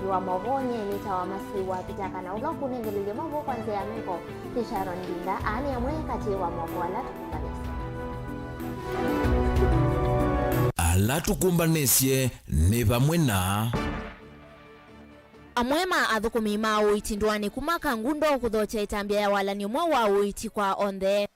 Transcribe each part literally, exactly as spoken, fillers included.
Wa maũvoo nyie nĩtawa Masi wa Pitaka, na ũla ũkũnengelelya maũvoo kwa nzĩa ya meko nĩ Sharon Ndinda. Aa nĩ amwe katĩ wa maũvoo ala tũkũmbanĩsye. Ala tũkũmbanĩsye nĩ vamwe na. Amwe ma athũkũmi ma ũiiti ndũanĩ kuma Kangundo kũthokya ĩtambya ya walany'o mweũ wa ũiiti kwa onthe.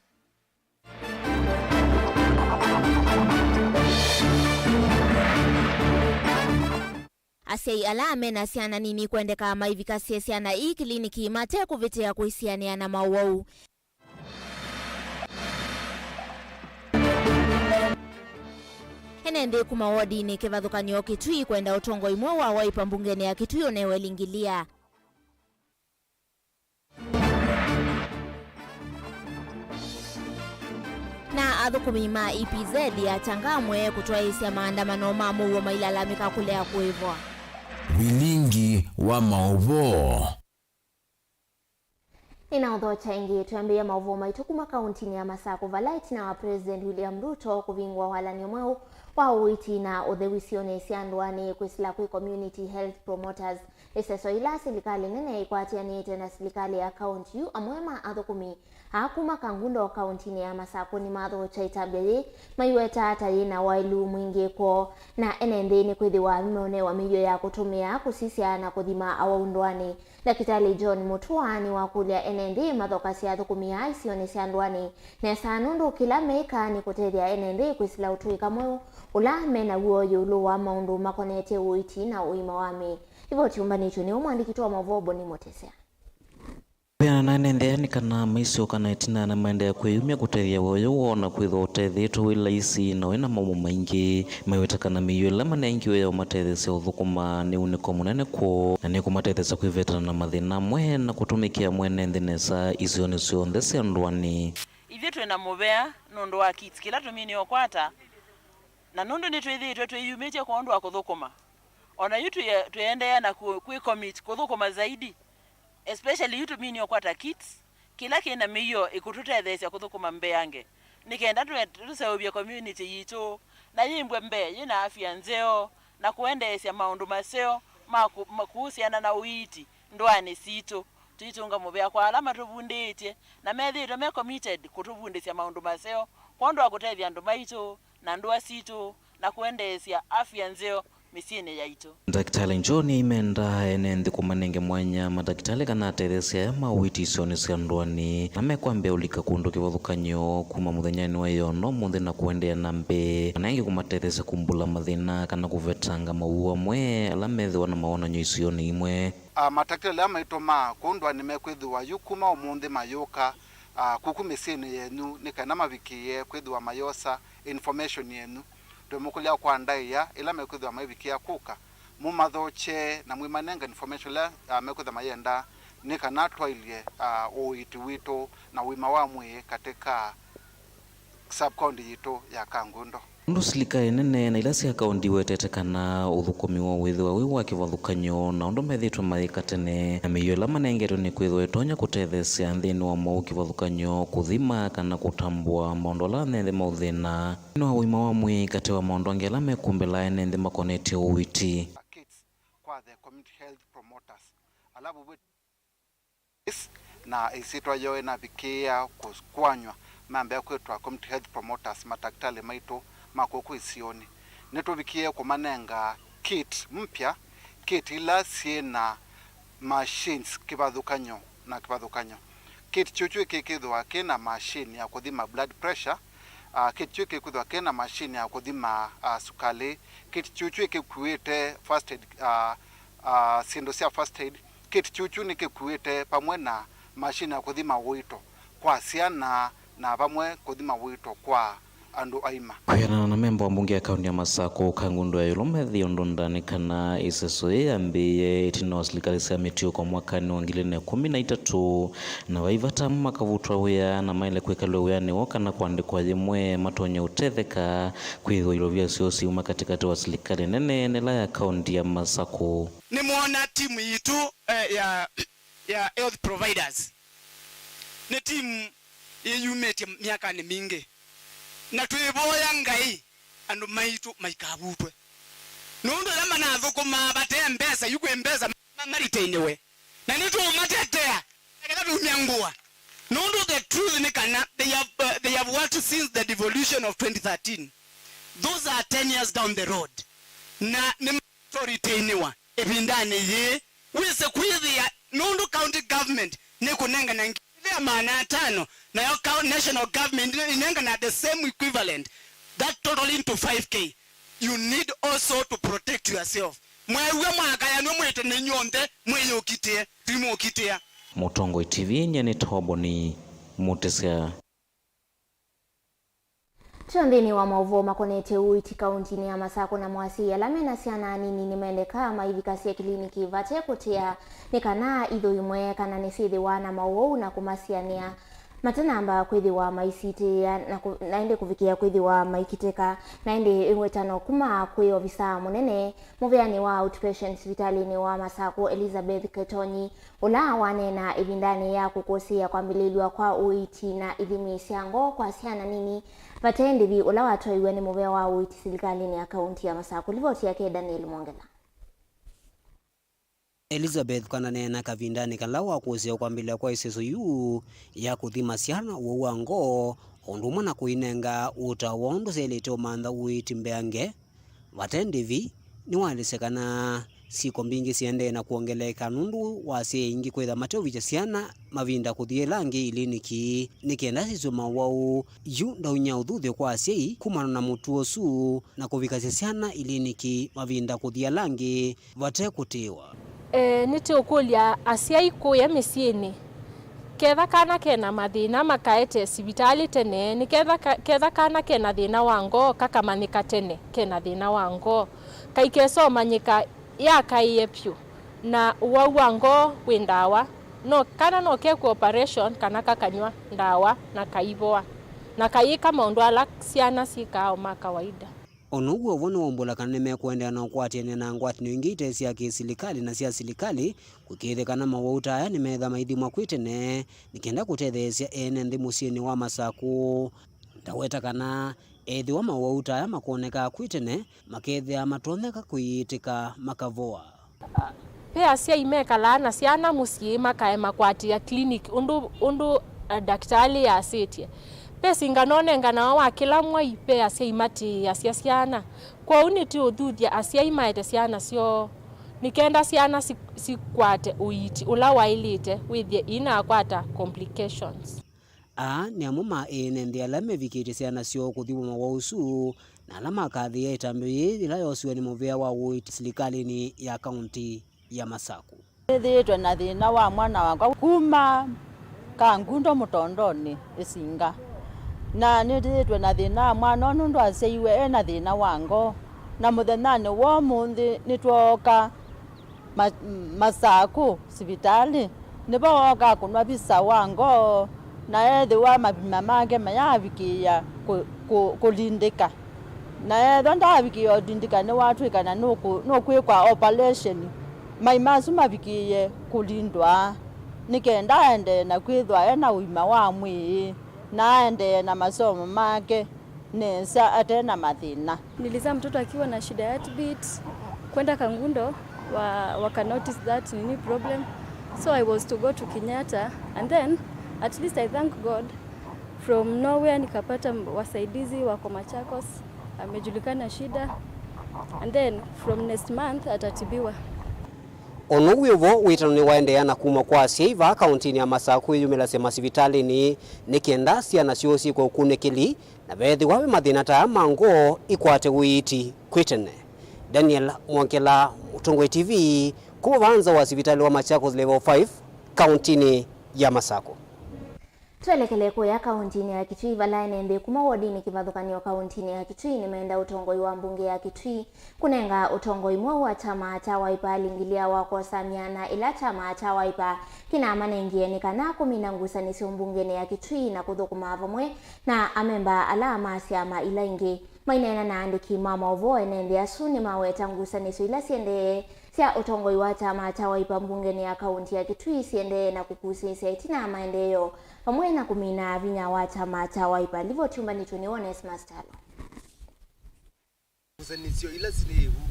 Asyai ala me na syana nini kwendeka maivikasye syana ii kiliniki mate kũvĩtĩa kũisianĩa na maũwau. Ene nthĩ kuma wodinĩ kĩvathũkany'o Kitui kwenda ũtongoi mweũ wa Wiper mbungenĩ ya Kitui ũnewe lingilia. Na athũkũmi ma E P Z ya Changamwe kũtwaĩĩsya maandamano ma mũuo mailalamĩka kũlea kũĩvwa. Vilingi wa maũvoo. Nĩnaũthokya ĩngĩ, twĩambĩĩa maũvoo maitũ kuma kauntinĩ ya Masakũ, vala ĩtina wa President William Ruto kũvingũa walany'o mweũ wa ũiiti na ũtheu isionĩ sya ndũanĩ kwĩsĩla kwĩ community health promoters. Ĩseso ila silikalĩ nene ĩkwatĩanĩĩte na silikalĩ ya kaunti yu, amwe ma athũkũmi aa kuma Kangundo kauntinĩ ya Masakũ nĩmathokya ĩtambya yĩĩ, maiweta ta yĩ na waĩlu mwingĩ kwoo na ene nthĩ, nĩkwĩthĩwa nĩmonewa mĩio ya kũtũmĩa kũsisya na kũthima awau ndũanĩ. Ndakĩtalĩ John Mutua nĩwakũlya ene nthĩ mathokasye athũkũmi aa isionĩ sya ndũanĩ nesa, nũndũ kĩla meĩka nĩ kũtethya ene nthĩ kwĩsĩla ũtũĩka mweũ ũla me naw'o ĩũlũ wa maũndũ makonetye ũiiti na ũima wa mĩĩ. Livoti yũmbanĩtw'e nĩ mũandĩki witũ wa maũvoo Boni Mutesya. Kwĩanana na ene nthĩ aya nĩ kana maisyoka na ĩtina na maendeea kwĩyumya kũtethya ũyũ woo na kwĩthwa ũtethĩĩtwe wĩ laisi na wĩ na maumo maingĩ. Maiweta kana mĩio ĩla manengiwe ya ũmatetheesya ũthũkũma nĩ unĩko mũnene kwoo, na nĩkũmatetheesya kwĩvetana na mathĩna amwe na kũtũmĩkĩa mwene nthĩ nesa isionĩ syonthe sya ndũanĩ. Ithyĩ twĩ na mũvea nũndũ wa kits kĩla tũminĩe ũkwata, na nũndũ nĩtwĩthĩĩtwe twĩyumĩtye kwondũ wa kũthũkũma. O na yu tũye-, twĩendeea na kũ-, kwĩ commit kũthũkũma zaidi, especially yu tũminĩe ũkwata kits kĩla kĩ na mĩio ĩkũtũtetheesya kũthũkũma mbeange, nĩ kenda tũe-, tũseũvye community yitũ, na yĩmbwe mbee yĩ na afya nzeo, na kũendeesya maũndũ maseo ma kũ-, ma kũhusiana na ũiiti ndũanĩ sitũ. Tũitũnga mũvea kwa ala matũvundĩĩtye na methĩĩtwe me committed kũtũvundĩsya maũndũ maseo kwondũ wa kũtethya andũ maitũ na ndũa sitũ na kũendeesya afya nzeo mĩsyĩnĩ yaitũ. Ndakĩtalĩ John aimendaa ene nthĩ kũmanenge mwanya matakĩtalĩ kana atetheesya aya ma ũiiti isionĩ sya ndũanĩ, na mekwambĩa ũlika kũndũ kĩvathũkany'o kuma mũthenyanĩ wa ĩono ũmũnthĩ na kũendeea na mbee, na ĩngĩ kũmatetheesya kumbũla mathĩna kana kũvetanga mawau amwe ala methĩwa na mawonany'o isionĩ imwe. A, matakĩtalĩ ala maitũ ma kũũ ndũanĩ mekwĩthĩwa yu kuma ũmũnthĩ mayũka, a, kuku mĩsyĩnĩ yenyu nĩ kana mavikĩĩe kwĩthĩwa mayosa information yenyu. Twĩmũkũlya kwa ndaĩa ĩla mekwĩthĩwa maivikĩa kũka, mũmathokye na mwĩmanenga information ĩla, ah, mekwĩthĩwa mayenda, nĩ kana twaĩlye, ah, ũiiti witũ na ũima wa mwĩĩ katĩ ka sub-county yitũ ya Kangundo. Ũndũ silikalĩ nene na ila sya kaunti iwetete kana ũthũkũmi wa wĩthĩwa wĩ wa kĩvathũkany'o na ũndũ methĩĩtwe mayĩka tene, na mĩio ĩla manengetwe nĩkwĩthĩwa ĩtonya kũtetheesya nthĩnĩ wa mwaũ kĩvathũkany'o, kũthima kana kũtambũa maũndũ ala nthĩ maũthĩna. Nĩ wa ũima wa mwĩĩ katĩ wa maũndũ angĩ ala mekũmbĩla ene nthĩ makonetye ũiiti. Kits kwa the community health promoters. Ala vuvĩ na ĩsyĩtwa yoo ĩnavikĩĩa kũkwanywa, mambĩa kwĩtwa community health promoters, matakĩtalĩ maitũ ma kũkũ isionĩ. Nĩtũvikĩĩe kũmanenga kit mpya, kit ila syĩ na machines kĩvathũkany'o na kĩvathũkany'o. Kĩti kyũkyũ kĩkĩthĩwa kĩ na machine ya kũthima blood pressure, ah, kĩti kyũkyũ kĩkwĩthĩwa kĩ na machine ya kũthima, ah, sukalĩ. Kĩti kyũkyũ kĩkuĩte first aid, ah, ah, syĩndũ sya first aid. Kĩti kyũkyũ nĩkĩkuĩte vamwe na machine ya kũthima ũito kwa syana na vamwe kũthima ũito kwa andũ aima. Kwĩanana na memba wa mbunge ya kaunti ya Masakũ, Kangundo ya ĩũlũ, Matthew Ndunda, nĩ kana ĩseso yĩĩ yambĩĩe ĩtina wa silikalĩ sya mĩtiũko mwakanĩ wa ngili ilĩ na ĩkũmi na itatũ, na vai vata amwe makavutwa wĩa na maĩle kwĩkalw'a wĩanĩ woo kana kũandĩkwa yĩmwe matonye ũtetheka kwĩthĩwa ilovia syoo siuma katĩkatĩ wa silikalĩ nene na ĩla ya kaunti ya Masakũ. Nĩmwona timu yitũ, eh, ya, ya health providers nĩ timu yĩyumĩtye myakanĩ mingĩ, na twĩvoya Ngai andũ maitũ maikavutwe. Nũndũ ĩla manathũkũmaa vate mbesa, yu kwĩ mbesa ma-, ma-, maritainiwe. Na nĩtũũmatetea, na ketha tũumya ngũa. Nũndũ the truth nĩ kana they have, uh, they have worked since the devolution of twenty thirteen. Those are ten years down the road. Na nĩmatũritainiwa ĩvindanĩ yĩĩ. Wĩse kwĩthĩa nũndũ county government nĩkũnengana ngili ĩlĩ na maana atano, nayo coun-, national government ĩnengana the same equivalent, that totaling to five K. You need also to protect yourself. Mweew'a mwakayanw'a mwĩte na inyw'onthe mwĩyũkitĩe, twimũkitĩa. Mũtongoi T V, nyie nĩ Toboni Mũtĩsya. Twĩ nthĩnĩ wa maũvoo makonetye ũiiti kauntinĩ ya Masakũ, na asyai ala mena syana nini nĩmendekaa maivikasye kiliniki vate kũtĩa nĩ kana ithũimwe kana nĩsyĩthĩwa na maũwau na kũmasianĩa matanamba kwĩthĩwa maisitĩĩa na kũ-, na ĩndĩ kũvikĩa kwĩthĩwa maikitĩka. Na ĩndĩ ĩwetano kuma kwĩ ovisaa mũnene mũveanĩ wa outpatient sivitalĩnĩ wa Masakũ, Elizabeth Ketonyi, ũla waneena ĩvindanĩ ya kũkũsĩĩa kwambĩlĩlw'a kwa ũiiti na ithimi sya ngoo kwa syana nini vate ndĩvi, ũla watwaiwe nĩ mũvea wa ũiiti silikalĩnĩ ya kaunti ya Masakũ. Livoti yake Daniel Mwongela. Elizabeth kananeena kavindanĩ kala wa kũsĩĩa kwambĩlĩlw'a kwa ĩseso yu ya kũthima syana ũwau wa ngoo, o ũndũ ũmwe na kũinenga ũtao wa ũndũ syaĩlĩte ũmantha ũiiti mbeange. Vate ndĩvi, nĩwaelesya kana syĩko mbingĩ siendee na kwongeleeka nũndũ wa asyai aingĩ kwĩtha mateũvikya syana mavinda kũthi ĩla angĩ iliniki nĩ kenda syĩswe maũwau. Yu ndauny'a ũthuthyo kwa asyai kumana na mũtuo ũsu na kũvikasya syana iliniki mavinda kũthi ala angĩ vate kũtĩĩwa. E, nĩtũũkũlya asyai kũya mĩsyĩnĩ, ketha kana kena mathĩna, makaete sivitalĩ tene, nĩ ketha ka-, ketha kana kena thĩna wa ngoo, kakamanyĩka tene kena thĩna wa ngoo, kaikeso manyĩka yakaĩe vyũ, na ũwau wa ngoo wĩ ndawa. No, kana no kekwe operation, kana kakanyw'a ndawa na kaivoa, na kayĩka maũndũ ala syana syĩkaa o ma kawaida. O na ũu wĩ o vo, nĩwaumbũla kana nĩmekũendeea na ũkwatĩanĩa na ngwatanĩo ingĩ ite sya kĩ-silikalĩ na sya silikalĩ kũĩkĩĩthya kana mawau ta aya nĩmeetha maithimwa kwĩ tene nĩ kenda kũtetheesya ene nthĩ mũsyĩnĩ wa Masakũ. Ndaweta kana ethĩwa mawau ta aya makonekaa kwĩ tene, makethĩa matonyeka kũiĩtĩka makavoa. Ve asyai mekalaa na syana mũsyĩ makaema kũatĩĩa clinic ũndũ, ũndũ, eh, ndakĩtalĩ yasĩtye. Ve singano ũnenganawa wa kĩla mwai ve asyai matĩĩasya syana. Kwoou nĩtũũthuthya asyai maete syana syoo nĩ kenda syana si-, sikwate ũiiti ũla waĩlĩte, wĩthĩe iinakwata complications. Aa nĩ amwe ma ene nthĩ ala mevikĩtye syana syoo kũthimwa mawau ũsu, na ala makathĩĩa ĩtambya yĩĩ yĩla yoosiwe nĩ mũvĩa wa ũiiti silikalĩnĩ ya kaunti ya Masakũ. Nĩthĩĩtwe na thĩna wa mwana wakwa kuma Kangundo Mũtondonĩ Ĩsinga, na nĩthĩĩtwe na thĩna wa mwana ũũ nũndũ asyaiwe e na thĩna wa ngoo, na mũthenyanĩ wa ũmũnthĩ nĩtwooka ma-, Masakũ sivitalĩ, nĩvo wooka kũnwa visa wa ngoo, na ethĩwa mavima make mayaavikĩĩa kũ-, kũ-, kũlindĩka. Na ethwa ndaavikĩĩa ũlindĩka, nĩwatw'ĩka na nũkũ-, nũkwĩkwa operation, maima asu mavikĩĩe kũlindwa, nĩ kenda aendee na kwĩthwa e na ũima wa mwĩĩ, na aendee na masomo make nesa ate na mathĩna. Nilizaa mtoto akiwa na shida ya heartbeat. Kwenda Kangundo, wa, waka notice that nini problem. So I was to go to Kenyatta, and then at least I thank God, from nowhere nikapata m-, wasaidizi wako Machakos, amejulikana shida, and then from next month atatibiwa. O na ũu wĩ vo, wĩtano nĩwaendeea na kumwa kwa asyai vaa kauntinĩ ya Masakũ kwĩyumĩlasya masivitalĩnĩ nĩ kenda syana syoo syĩkwe ũkunĩkĩli, na veethĩwa ve mathĩna ta aa ma ngoo, ikwate ũiiti kwĩ tene. Daniel Mwongela, Mũtongoi T V, kuma vaa nza wa sivitalĩ wa Machakos Level five, kauntinĩ ya Masakũ. Twelekele kũya kauntinĩ ya Kitui, vala ene nthĩ kuma wodinĩ kĩvathũkany'o kauntinĩ ya Kitui nĩmenda ũtongoi wa mbunge ya Kitui kũnenga ũtongoi mweũ wa kyama kya Wiper alingilia wa kwosa myanya ĩla kyama kya Wiper kĩnamanengie nĩ kana kũmina ngusanĩsyo mbungenĩ ya Kitui na kũthũkũma vamwe na amemba ala ma syama ila ingĩ. Maineena na aandĩki ma maũvoo, ene nthĩ asu nĩmaweta ngusanĩsyo ila siendee sya ũtongoi wa kyama kya Wiper mbungenĩ ya kaunti ya Kitui siendee na kũkusĩĩsya ĩtina maendeeo vamwe na kũmina vinya wa kyama kya Wiper. Livoti yũmbanĩtw'e nĩ Onesmus Kyalo.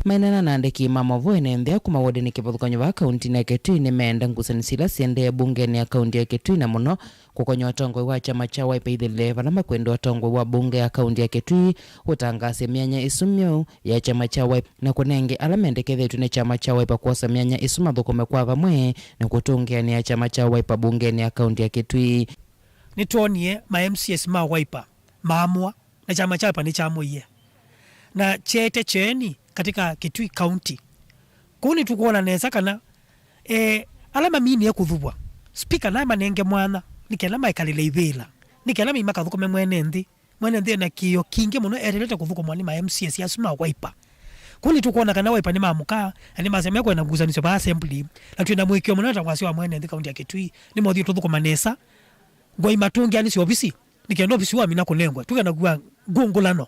Maenana na andĩki ma maũvoo ene nthĩ kuma wodinĩ kĩvathũkany'o vaa kauntinĩ ya Kitui nĩmeenda ngusanĩsyo ila siendee mbungenĩ ya kaunti ya Kitui, na mũno kũkony'a ũtongoi wa kyama kya Wiper ithile vala makwenda ũtongoi wa mbunge ya kaunti ya Kitui ũtangaase myanya ĩsu myeũ ya kyama kya Wiper na kũnenge ala mendekethetw'e nĩ kyama kya Wiper kwosa myanya ĩsu mathũkũme kwa vamwe na kũtũngĩanĩa kyama kya Wiper mbungenĩ ya kaunti ya Kitui. Nĩtwonie ma M C As ma Wiper maamũa, na kyama kya Wiper nĩkyamũie na kyeete kyeeni katika Kitui County. Kũu nĩtũkwona nesa kana, eh, ala maminie kũthuvwa, spika namanenge mwanya nĩ kenda maikalĩle ivĩla, nĩ kenda mei makathũkũme mwene nthĩ. Mwene nthĩ ena kĩĩo kingĩ mũno eteelete kũthũkũmwa nĩ ma M C As asu ma Wiper. Kũu nĩtũkwona kana Wiper nĩmamũkaa na nĩmasya mekwenda ngusanĩsyo vaa assembly, na twĩ na mũĩkĩĩo mũnene ta wasya wa mwene nthĩ kaunti ya Kitui nĩmothiĩ tũthũkũma nesa. Ngoi matũngĩanĩsye ovisi, nĩ kenda ovisi wamina kũnengwa, tũkenda kua ngũngũlano.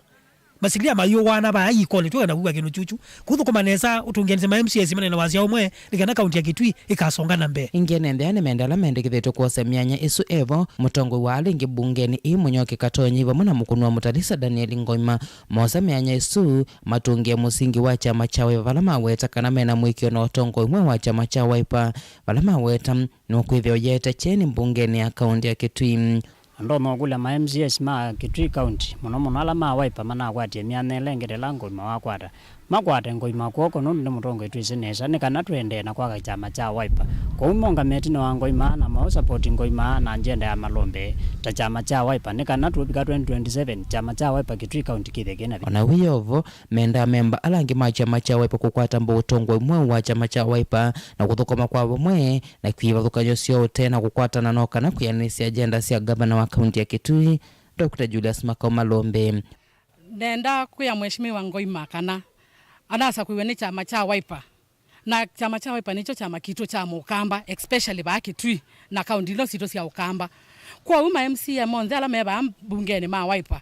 Masilia mayũwana vaa ikonĩ, tũkenda kua kĩndũ kyuchu. Kũthũkũma nesa, ũtũngĩanĩsye ma M C As manene wasya ũmwe, nĩ kenda kaunti ya Kitui ĩkasonga na mbee. Ĩngĩ ene nthĩ aa nĩmenda ala mendekethetwe kwosa myanya ĩsu evo, mũtongoi wa ala ĩngĩ mbungenĩ ĩĩ Mũnyoki Katonyi vamwe na mũkũnũ wa Mũtalisa Daniel Ngoima mosa myanya ĩsu, matũngĩe mũsingi wa kyama kya Wiper vala maweta kana mena mũĩkĩĩo na ũtongoi mweũ wa kyama kya Wiper vala maweta nũkwĩthĩwa ũyĩete kyeni mbungenĩ ya kaunti ya Kitui. Ndonya ũkũlya ma M C As ma Kitui County, mũno mũno ala ma Wiper, manakwatie myanya ĩla ĩngĩ ta ĩla Ngoima wakwata. Makwate Ngoima kw'oko nũndũ nĩ mũtongoi twĩsĩ nesa, nĩ kana tũendee na kwaka kyama kya Wiper. Kwoou monga metinĩ wa Ngoima na maũsapoti Ngoima na njenda ya malombe ta kyama kya Wiper, nĩ kana tũvika twenty twenty-seven kyama kya Wiper Kitui County kĩthĩe kĩna vinya. Ona wĩ o vo, mendaa memba ala angĩ ma kyama kya Wiper kũkwata mbau ũtongoi mweũ wa kyama kya Wiper na kũthũkũma kwa vamwe na kwivathũkany'o syoo ũtee na kũkwatana no kana kwĩanĩsya agenda sya ngavana wa kaunti ya Kitui, Doctor Julius Makau Malombe. Nenda kwĩa Mheshimiwa Ngoima kana anasakũiwe nĩ kyama kya Wiper, na kyama kya Wiper nĩkyo kyama kitũ kya Mũkamba, especially vaa Kitui na kaunti ino sitũ sya Ũkamba. Kwoou ma M C A monthe ala me vaa mbungenĩ ma Wiper,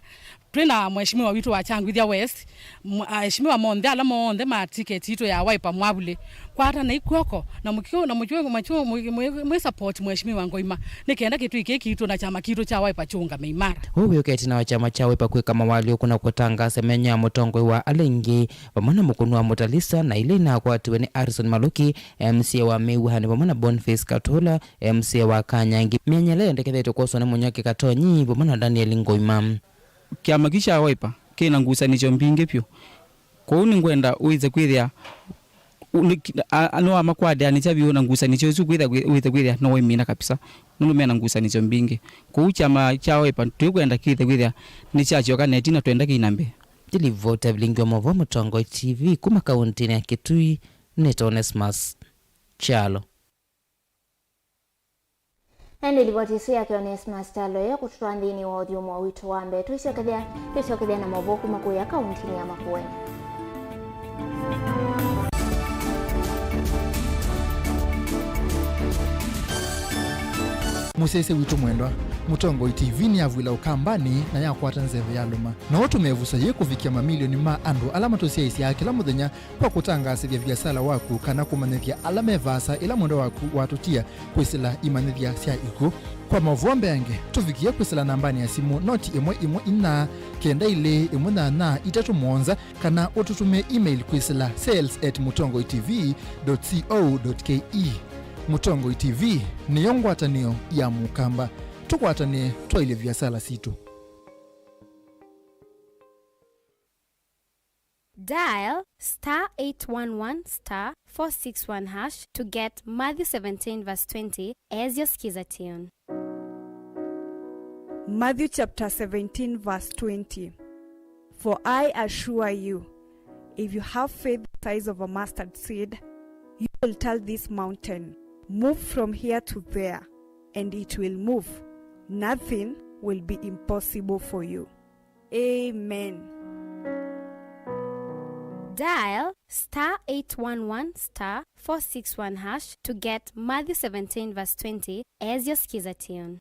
twĩ na Mheshimiwa witũ wa Kyangwithya West, m-, aheshimiwa monthe ala monthe ma tiketi itũ ya Wiper mwavulĩ, kwatanai kw'oko na mũkyo-, na mũkyo-, mũkyo-, mwĩ-, mwĩ-, mwĩ support Mheshimiwa Ngoima, nĩ kenda Kitui kĩĩ kitũ na kyama kitũ kya Wiper kyũngame imara. Ũu wĩũka ĩtina wa kyama kya Wiper kwĩka mawalyũku na kũtangaasa myanya ya mũtongoi wa ala ĩngĩ, vamwe na mũkũnũ wa Mũtalisa, na ila inakwatiwe nĩ Harrison Maluki, M C A wa Mĩw'anĩ, vamwe na Boniface Katula, M C A wa Kanyangi. Myanya ĩla yendekethetwe kwoswa nĩ Mũnyoki Katonyi vamwe na Daniel Ngoima. Kyama kĩu kya Wiper kĩ na ngusanĩsyo mbingĩ vyũ. Kwoou nĩngwenda wĩse kwĩthĩa, u-, nĩ-, a-, a-, nĩwamakwatĩanĩsya vyũ na ngusanĩsyo isu kwĩthĩa, wĩse kwĩthĩa nĩwaimina kabisa, nũndũ me na ngusanĩsyo mbingĩ. Kwoou kyama kya Wiper twĩkwenda kĩthĩe kwĩthĩa nĩkyasyoka na ĩtina twenda kĩi na mbee. Ndilivota vilingi wa maũvoo Mũtongoi T V kuma kauntinĩ ya Kitui, nĩtawa Onesmus Kyalo. Na ĩndĩ livoti ĩsu yake Onesmus Kyalo ĩkũtũtwaa nthĩnĩ wa ũthyũmũo witũ wa mbee. Twĩsyokethya, twĩsyokethya na maũvoo kuma kũya kauntinĩ ya Makueni. Mũsyaĩĩsya witũ mwendwa, Mũtongoi T V nĩyavw'ĩla Ũkambanĩ na yakwata nzeve ya lũma. No ũtũme ĩvuso yĩĩ kũvikĩa mamilioni ma andũ ala matũsyaĩĩsyaa kĩla mũthenya kwa kũtangaasĩthya viasala waku kana kũmanyĩthya ala me vaasa ĩla mwendwa waku watũtia kwĩsĩla imanyĩthya sya ikw'ũ. Kwa maũvoo mbeange, tũvikĩe kwĩsĩla nambanĩ ya simũ noti ĩmwe ĩmwe inya kenda ilĩ ĩmwe nyanya itatũ mũonza, kana ũtũtũmĩe email kwĩsĩla sales at mũtongoi T V dot co dot K E. Mũtongoi T V nĩyo ngwatanĩo ya Mũkamba. Tũkwatanĩe twaĩlye viasala sitũ. Dial star eight one one star four six one hash to get Matthew seventeen verse twenty as your Skiza tune. Matthew chapter seventeen verse twenty. For I assure you, if you have faith the size of a mustard seed, you will tell this mountain, "Move from here to there," and it will move. Nothing will be impossible for you. Amen. Dial star eight one one star four six one hash to get Matthew seventeen verse twenty as your Skiza tune.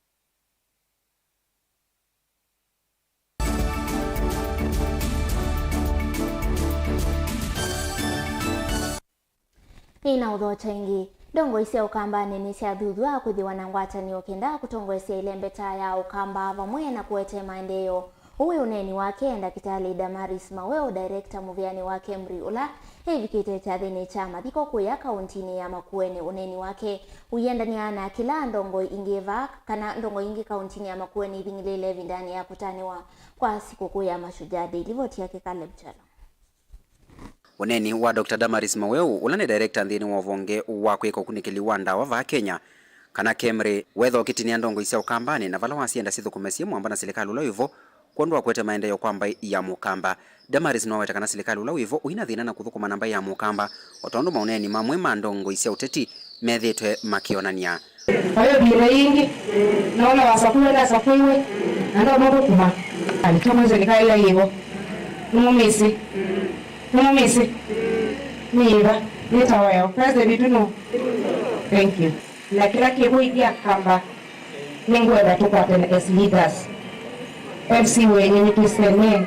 Nĩnaũthokya ĩngĩ. Ndongoi sya Ũkambanĩ nĩsyathuthw'a kwĩthĩwa na ngwatanĩo kenda kũtongoesya ĩlembeta ya Ũkamba vamwe na kũete maendeeo. Ũũ wĩ ũneeni wake ndakĩtalĩ Damaris Maweo, director mũvĩanĩ wa KEMRI, ũla ĩvikĩte kyathĩnĩ kya mathiko kũya kauntinĩ ya Makueni. Ũneeni wake ũiendanĩaa na kĩla ndongoi ingĩ vaa, kana ndongoi ingĩ kauntinĩ ya Makueni ivingĩlĩĩle ĩvindanĩ ya kũtanĩwa kwa sikũkũ ya Mashujaa Day. Livoti yake Caleb Kyalo. Ũneeni wa Doctor Damaris Maweo, ũla nĩ director nthĩnĩ wa ũvonge wa kwĩka ũkunĩkĩli wa ndawa vaa Kenya, kana KEMRI, wetha ũkĩtinĩa ndongoi sya Ũkambanĩ na vala wasyenda syĩthũkũme syĩ mwamba na silikalĩ ũla wĩvo, kwondũ wa kũete maendeeo kwa mbaĩ ya Mũkamba. Damaris nĩwaweta kana silikalĩ ũla wĩvo ũina thĩna na kũthũkũma na mbaĩ ya Mũkamba, o tondũ maũneeni mamwe ma ndongoi sya ũteti methĩĩtwe makĩonany'a. Oyo thĩna yĩngĩ, na ũla wasakuiwe ndasakuiwe, na ndono kũkuma. Alitomwe serikali la yĩvo. Nĩmũmĩsĩ. Nĩmũmĩsĩ. Nĩ yĩva. Nĩtawa yo. President witũ nũ? Thank you. Na kĩla kĩvo ithyĩ Akamba, nĩngwenda tũkwatene as leaders. FC wenyu nĩ twĩsene,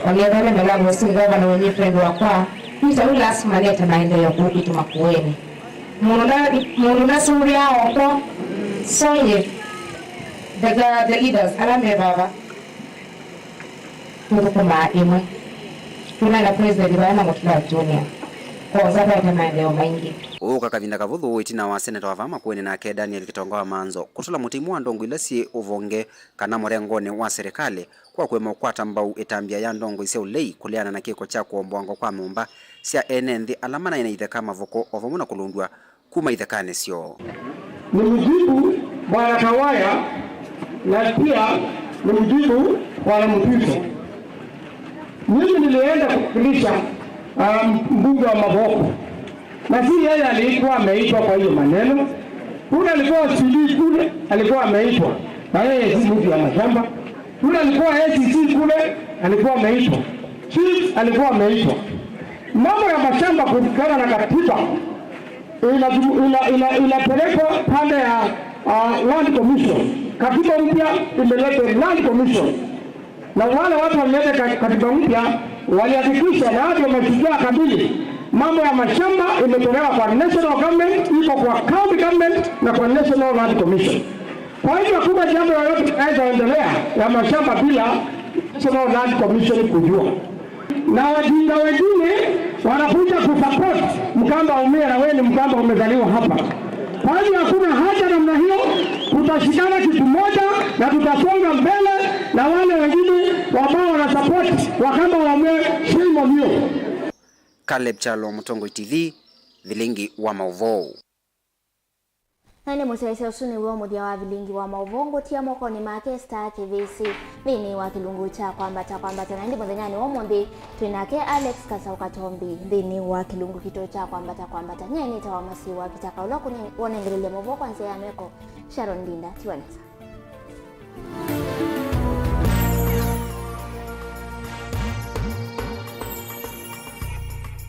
onethane mĩlango singavana wenyu friend wakwa, Peter wĩ last manete maendeeo kũkituma kueni. Mũndũ na mũndũ nasũvĩa oko, sonye, the, the leaders, ala me vava. Tũthũkũmaa ĩmwe. Twĩna na president vaya na Mũtula Junior. Kwosa twete maendeeo maingĩ. Ũũka kavinda kavũthũ ĩtina wa seneta wa vaa Makueni nake Daniel Kitonga wa Manzo kũtũla mũtimu wa ndongoi ila syĩ ũvonge kana mũrengonĩ wa serikali kwa kũema ũkwata mbau ĩtambya ya ndongoi sya ũlei kũleana na kĩko kya kũomboangwa kwa nyũmba sya ene nthĩ ala manaĩ na itheka mavoko o vamwe na kũlũndw'a kuma ithekanĩ syoo. Nimjibu Bwana Kawaya na pia nimjibu Bwana Mtito. Mimi nilienda kuwakilisha, um, mbunge wa Mavoko, na si yeye alikuwa ameitwa kwa hiyo maneno. Kule alikuwa C D kule alikuwa ameitwa, na yeye si mtu ya mashamba. Yule alikuwa A C C kule alikuwa ameitwa, chief alikuwa ameitwa. Mambo ya mashamba kulingana na katiba inaju- ina- ina- inapelekwa pande ya, uh, land commission. Katiba mpya imeleta land commission, na wale watu walileta ka- katiba mpya walihakikisha, na watu wa Mashujaa kamili, mambo ya mashamba imetolewa kwa national government, iko kwa county government na kwa national land commission. Kwa hivyo hakuna jambo lolote linaweza endelea ya mashamba bila National Land Commission kujua. Na wajinga wengine wanakuja kusupport Mkamba aumie, na wewe ni Mkamba umezaliwa hapa. Kwa hivyo hakuna haja namna hiyo, tutashikana kitu moja na tutasonga mbele, na wale wengine ambao wanasupport Wakamba waumie, shame on you. Caleb Kyalo, Mũtongoi T V, Vilingi wa Maũvoo. Na nĩ mũsyaĩĩsya ũsu nĩw'o mũthya wa Vilingi wa Maũvoo ngũtia mokonĩ make Star Kĩvĩsĩ nthĩnĩ wa kĩlungu kya Kwambata Kwambata. Na ĩndĩ mũthenyanĩ wa ũmũnthĩ twĩ nake Alex Kasaũ Katombi nthĩnĩ wa kĩlungu kitũ kya Kwambata Kwambata. Nyie nĩtawa Masiwa Peter Kaũla, kũne- wonengelelya maũvoo kwa nzĩa ya meko, Sharon Ndinda. Tiwa nesa.